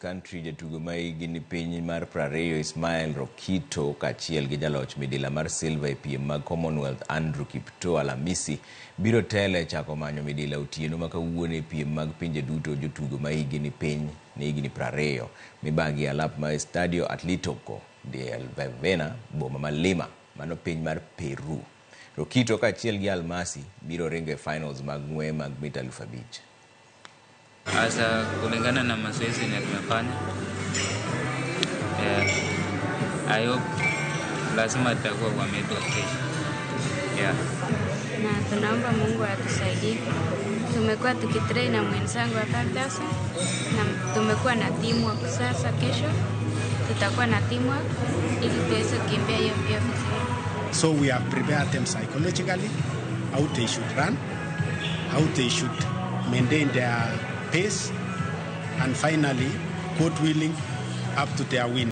Country, jatugo ma higni ni piny mar 20 Ismael Rokito kaachiel gi jaloch midila mar silver e piem mag Commonwealth Andrew Kiptoo Alamisi biro telo e chako manyo midila otieno ma kawuono e piem mag pinje duto jotugo ma higi ni piny ni higni 20 mibagi e alap ma Estadio Atletico de Vena, boma ma Lima, mano piny mar Peru. Rokito kaachiel gi Almasi biro ringo e finals mag ng'weye mag mita 5000. Hasa kulingana na mazoezi yenye tumefanya, I hope lazima tutakuwa kwa medal kesho. Yeah. Na tunaomba Mungu atusaidie. Tumekuwa tukitrain na mwenzangu wa 5000 na tumekuwa na teamwork. Sasa kesho tutakuwa na teamwork ili tuweze kukimbia hiyo mbio vizuri. So we have prepared them psychologically, how they should run, how they should maintain their pace, and finally, God willing, up to their win.